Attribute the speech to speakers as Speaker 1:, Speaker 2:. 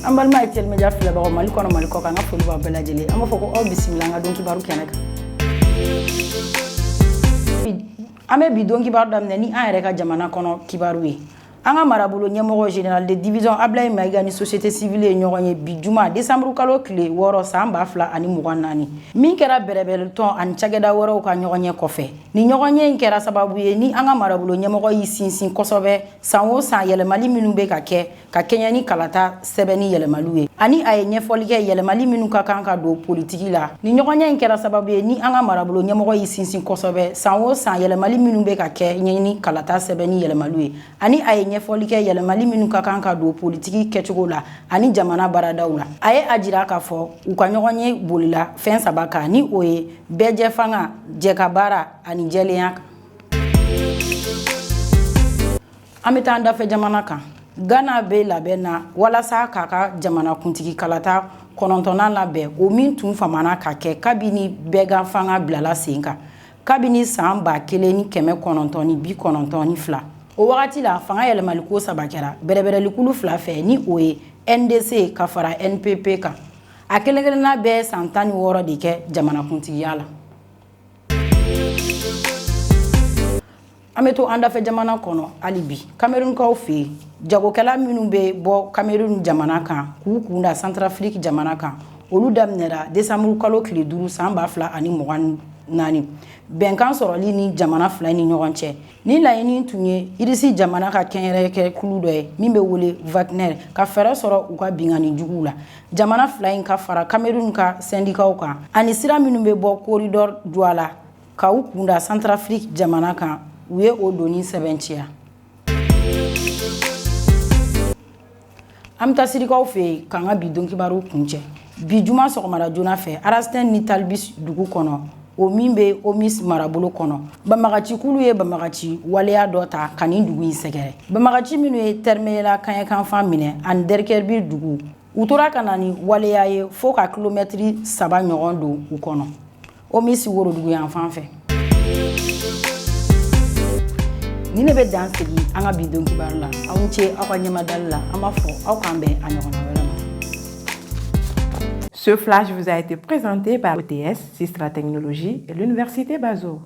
Speaker 1: An balima Actuel Media filɛbagaw, Mali kɔnɔ, Mali kɔ kan, an ka foli b'aw bɛɛ lajɛlen. An b'a fɔ ko aw bisimila an ka don kibaru kɛnɛ kan. An bɛ bi don kibaru daminɛ ni an yɛrɛ ka jamana kɔnɔ kibaru ye. An ka marabolo ɲɛmɔgɔ, général de division Ablaye Mayiga, ni société civile ye ɲɔgɔn ye bi juma, décembre kalo tile 6, san 2024, min kɛra bɛrɛbɛrɛtɔn ani cakɛda wɛrɛw ka ɲɔgɔn ɲɛ kɔfɛ. Ni ɲɔgɔn ye in kɛra sababu ye ni an ka marabolo ɲɛmɔgɔ y'i sinsin kosɛbɛ san o san yɛlɛmali minnu bɛ ka kɛ ka kɛɲɛ ni kalata sɛbɛnni yɛlɛmaliw ye, ani a ye ɲɛfɔli kɛ yɛlɛmali minnu ka kan ka don politiki la. Ni ɲɔgɔnye in kɛra sababu ye ni an ka marabolo ɲɛmɔgɔ y'i sinsin kosɛbɛ san o san yɛlɛmali minnu bɛ ka kɛ ni kalata sɛbɛnni yɛlɛmaliw ye, ani a ye ɲɛfɔli kɛ yɛlɛmali minnu ka kan ka don politiki kɛcogo la ani jamana baaradaw la. A ye a jira k'a fɔ u ka ɲɔgɔn ye bolila fɛn saba kan, ni o ye bɛɛjɛ fanga, jɛka baara ani jɛlenya kan. An bɛ taa an dafɛ jamana kan. Ghana bɛ labɛn na walasa k'a ka jamanakuntigi kalata kɔnɔntɔnnan labɛn, o min tun famana ka kɛ kabini bɛɛgan fanga bilala sen kan kabini san 1992. O wagati la, fanga yɛlɛmaliko saba kɛra bɛrɛbɛrɛlikulu fila fɛ, ni o ye NDC ka fara NPP kan. A kelen kelenna bɛɛ san 16 de kɛ jamanakuntigiya la. An bɛ to an dafɛ jamana kɔnɔ hali bi. Kamerunkaw fɛ yen, jagokɛla minnu bɛ bɔ Kamerun jamana kan k'u kun da Santarafiriki jamana kan, olu daminɛra desanburu kalo tile 5, san 2024, bɛnkan sɔrɔli ni jamana fila ni ɲɔgɔn cɛ. Ni laɲini tun ye Irisi jamana ka kɛnyɛrɛkɛ kulu dɔ ye min bɛ wele Wagner ka fɛɛrɛ sɔrɔ u ka binkanni juguw la jamana fila in ka fara Kamerun ka sɛndikaw kan, ani sira minnu bɛ bɔ corridor Douala ka u kun da Santarafiriki jamana kan, u ye o doni sɛbɛntiya. An bɛ taa Sirikaw fɛ yen k'an ka bi don kibaru kuncɛ. Bi juma sɔgɔmada joona fɛ, Arastɛn ni Talibis dugu kɔnɔ, o min bɛ Omis marabolo kɔnɔ, banbagacikulu ye banbagaci waleya dɔ ta ka nin dugu in sɛgɛrɛ. Banbagaci minnu ye Tɛrimeyela kaɲɛkanfan minɛ ani Dɛrikɛribiri dugu, u tora ka na ni waleya ye fo ka kilomɛtiri 3 ɲɔgɔn don u kɔnɔ, Omis worodugu yanfan fɛ. Nin de bɛ dan sigi an ka bi don kibaru la. Aw ni ce aw ka ɲɛmadali la. An b'a fɔ aw k'an bɛn a ɲɔgɔnna wɛrɛ ma.
Speaker 2: Ce flash vous a été présenté par OTS, Sistra Technologies et l'Université Bazo.